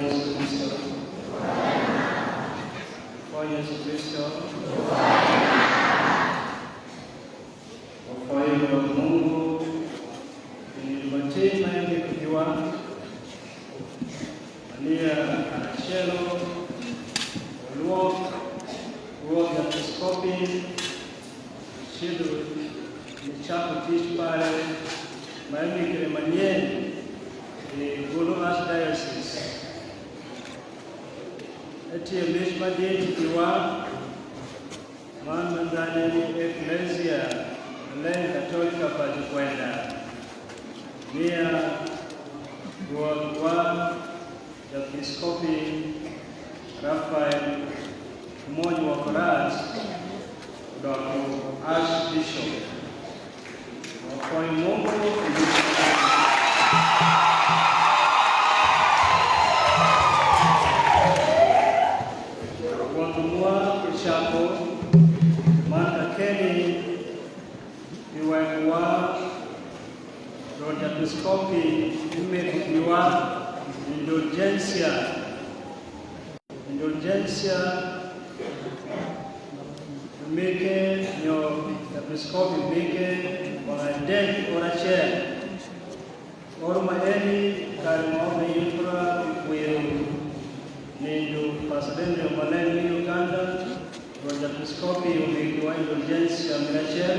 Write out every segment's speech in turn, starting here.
Yesu Kristo. Opwoyo Yesu Kristo. Opwoyo Rwot Mungu pi nino matin ma en mito piwa. Ania karacelo olwok Rwot Episkopi Ocido nicako tic pare ma emikere manyen i Gulu Archdiocese. Etye mic madit piwa man ma ngane ni Eklezia Maleng Katolika pa Jukwenda miya Rwotwa Japiskopi Raphael Mony Wokorac odoko Archbishop. Wapwoyo Mungu pi mic man. Wotwa ocako man kakeni pi wekowa Rwot Episkopi me mito piwa indulgensia. Indulgensia mege nyo episkopi mege wang adek i oro acel. Oro ma eni kare ma obiyikra pi kwero nindo pa Selenio Maleng me Uganda, Rwot Episkopi omigiwa indulgensia me acel.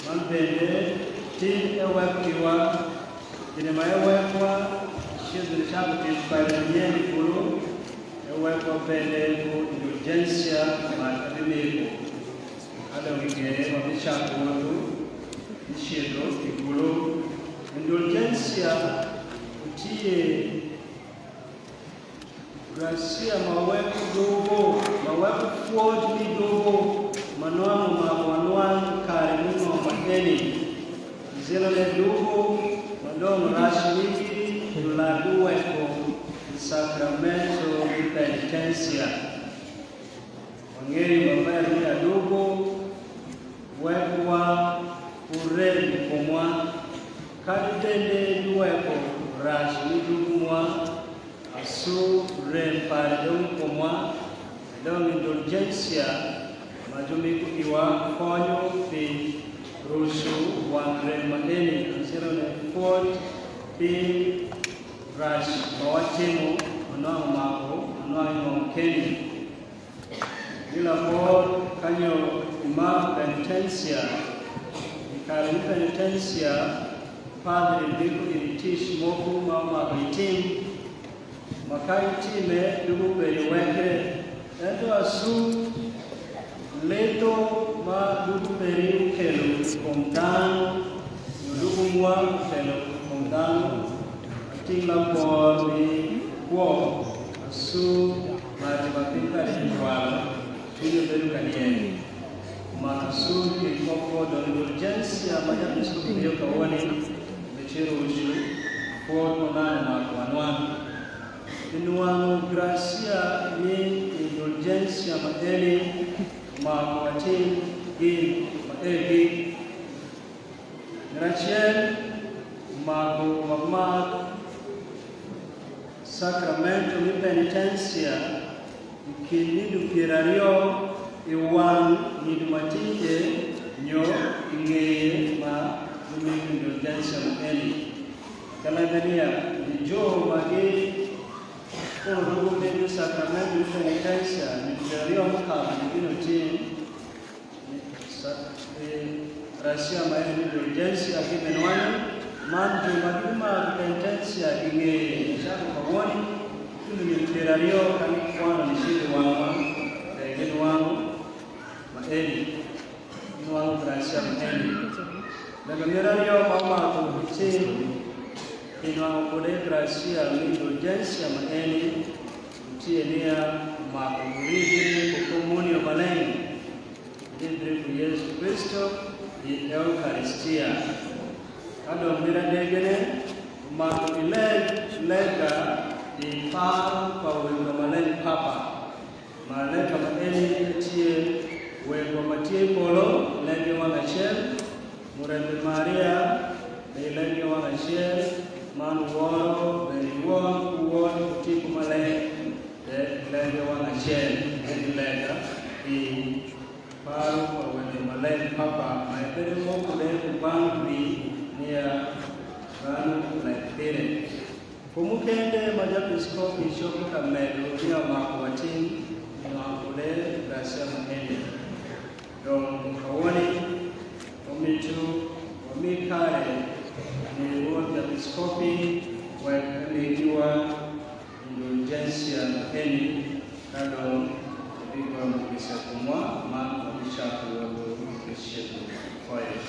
Man bende tin ewek piwa, gine ma ewekwa cito nicako tic pare manyen i polo, ewekwa bene ku indulgensia ma abimiko. Ka dong i ngeye wabicako woto nicito i polo. Indulgensia otiye Gracia ma weko dobo, ma weko pwod mi dobo ma nwango omako wanwang i kare munongo eni. Zelo ne dobo ma dong rac wigi lular guweko i Sacramento mi Penitencia. Wangeyo maber ni adobo wekwa purre i komwa, kadi bende giweko rac mi dugumwa. Acu rem pare dong i komwa, dong indulgensia ma jo mito piwa konyo pi rucu wang rem ma eni acito ne pwod pi rac ma watimo ma nwang omako ma nwang ingom keni. Mi lapor ka nyo imako penitensia, i kare me penitensia padri ndiko iri tic mogo ma omako itim, ma ka itime dugo bedo wekre, ento acu lito ma dugo peri okelo i kom dano nyo dugo mwa okelo i kom dano, ating lapor ni kwo acu Mac ma piny pa rii cwalo, cwinye bedo ka lyel. Omako cur ki koko dong indulgensia ma Japiskopi miyo kawoni me ciro ucu pwod ma man omako wanwang. Pi nwango gracia mi indulgensia ma eni omako watim gin ma egi. Ngat acel omako wamak Cakramento me Penitentia i kin nido pyeraryo i wang nido matite nyo i ngeye ma gimito indulgensia ma eni. Kalebe niya, ni jo ma gi kono dong gumito Cakramento me Penitentia nido pyeraryo mukato ni bino tim Gracia ma en indulgensia ki binwanyo, man jo ma gibimako penitensia i ngeye nicako kawoni tuno nino pyeraryo ka gikwano nicito i wangwa pe ginwango ma eni ginwango gracia ma eni. Lembe myeraryo ma omako i cing ginwango kwede gracia me indulgensia ma eni Tye niya, Omako wuribri ku komunio maleng, wuribri ku Yecu Kricito i Eukaristia. Ka dong mito adegene, omako ileg lega i par pa Wego Maleng Papa. Ma lega ma eni tye, Wego ma tye i polo, ilengi wang acel, Murembe Maria, be ilengi wang acel, man woro, bene iwor ku Wod, ku Tipo. Kumukende ma Japiskopi cobo ka medo ni omako watin onongo pwode Gracia mukene. Dong kawoni omito wami kare ni Rwot Japiskopi wek emigiwa indulgensia mukene ka dong wabigoyo mugisa komwa ma wabicako woto ki cito koyo.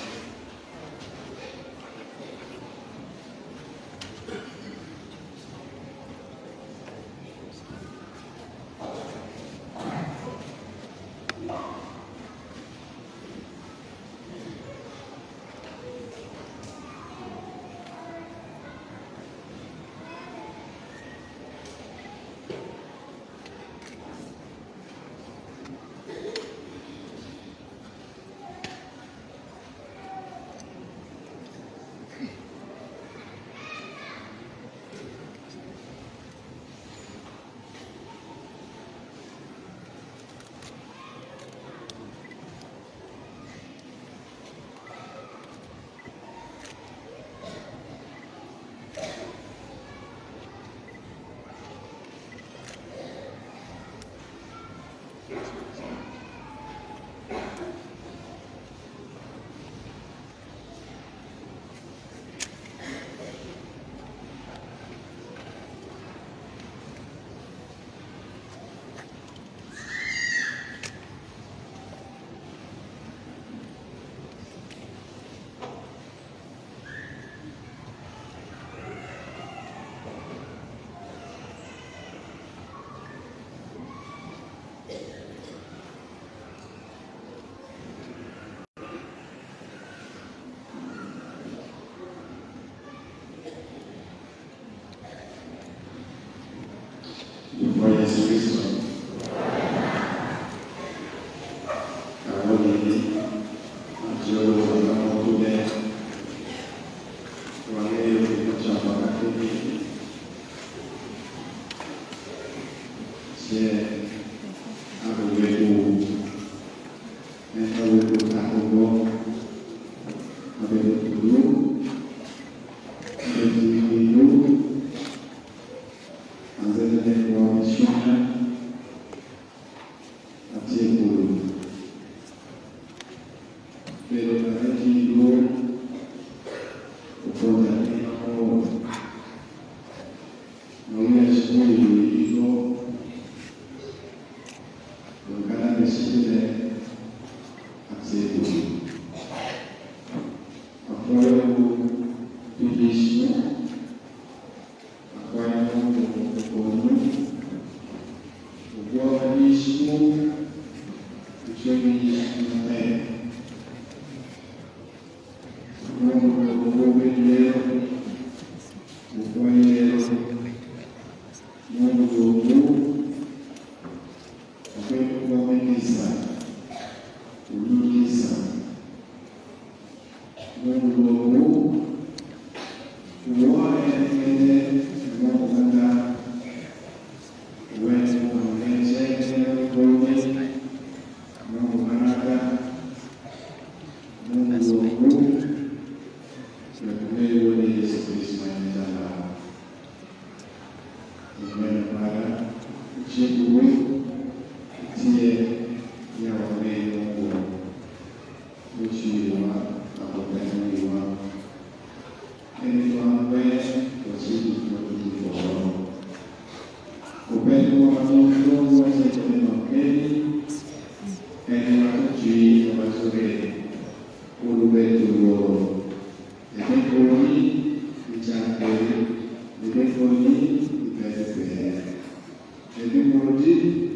Lukwa Yecu Kricito awodini ajolo wanga motune wangeyo gin mucamo kakeni ce abiweko ento aweko tako abedo kulu abedo i Atye kulu. Bedo karacel opwonya piny mapol. Nongo i cukul i iko dong kadi abicibine atye kulu. Apwoyowu pi ticwu. Akwayo Mungu okonyu ogwok nyicwu ocob nyicwu maber. Mungu ogowu obed lelo, wukwany lelo. Mungu ogowu obed kwo me kica, wunyut kica. Mungu ogowu Wuwore en kene i moko mada, wuwek wumece me pwonye moko maraga, Mungu gwokwu, wek wumed Wode Yecu Kricito ma en Jalar. Amen Mara, wucikowu itye ya wamed Mungu mucwiyowa dok obedo wiwa. Ento wan pe wacito bot i polo. Obedo wa dong wacito me makeni, en waco jwi awaco ni, Pud wubed lworo. Ebipwonyi i can kwedi, ebipwonyi i bedo kwede, ebimoti.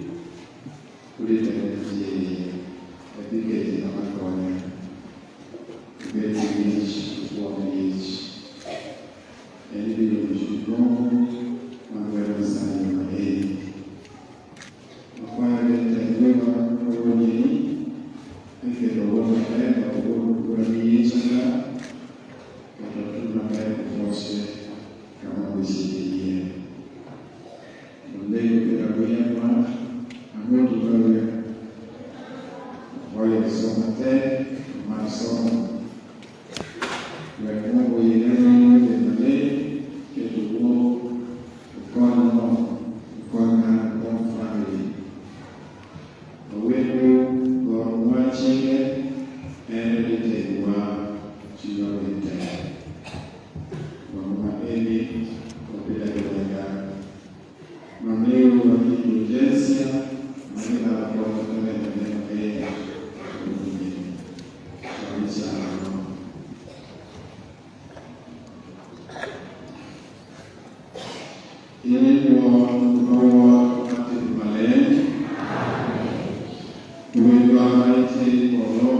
nyim Won ma Wod ma Tipo Maleng. Wegwa ma itye i polo.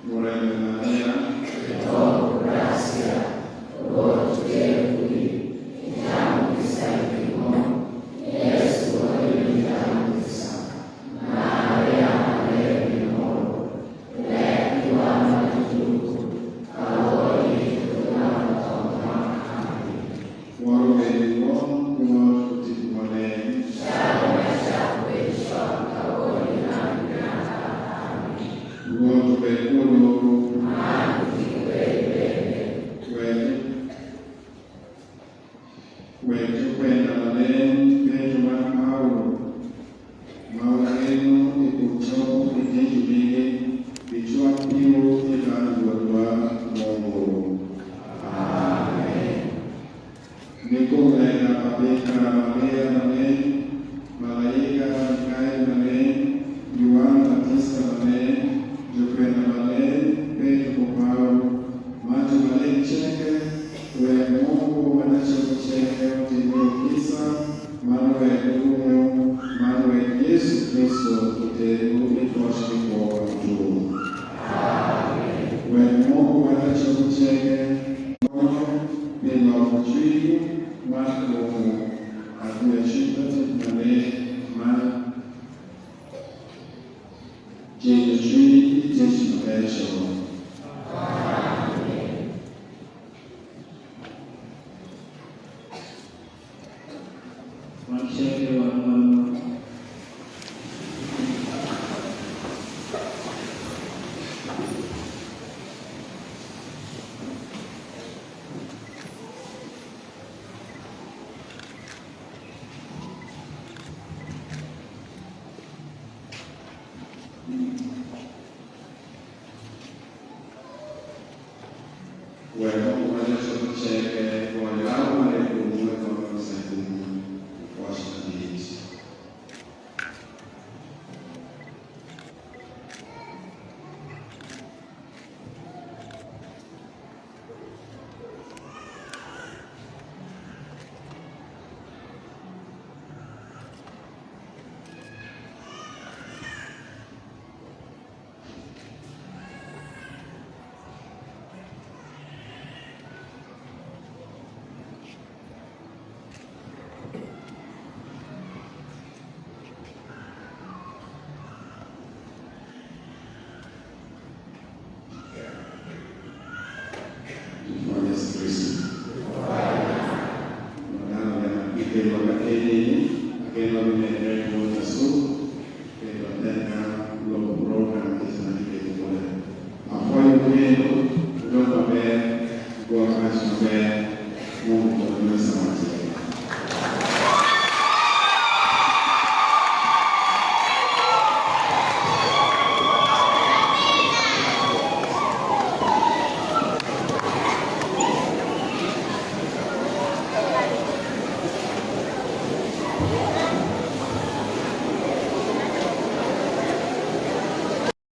Murembe Maria. Woro obed i Won, ki Wod, ki Tipo Maleng. Rwot obed kwedwu. Wek jokwena maleng penjo mar Paulo ma wageno i kom cobo ki penjo mege bicwak piwu i mar Rwotwa Mungu. Amen. Nikum lega pa Bikira Maria Maleng, Malaika Mikael Maleng, Yoana Batista Maleng, Jokwena Maleng, Petro ku Paulo, ma jo maleng ceke, wek Mungu ma lacobo ceke otimmiwu kica, man wek wungu, man wek Yecu Kricito oterwu i koc me kwo pa lutum. Wek Mungu ma lacobo ceke Mono pi loko cwinywu man komwu akweyo cwiny pa tic maleng ma jingo cwiny i tic mabeco. Wan ceke wan malo. Wek okonye cobo ceke goyo lawu ma i komwu i kom me Micaikumwu i pwoc madit.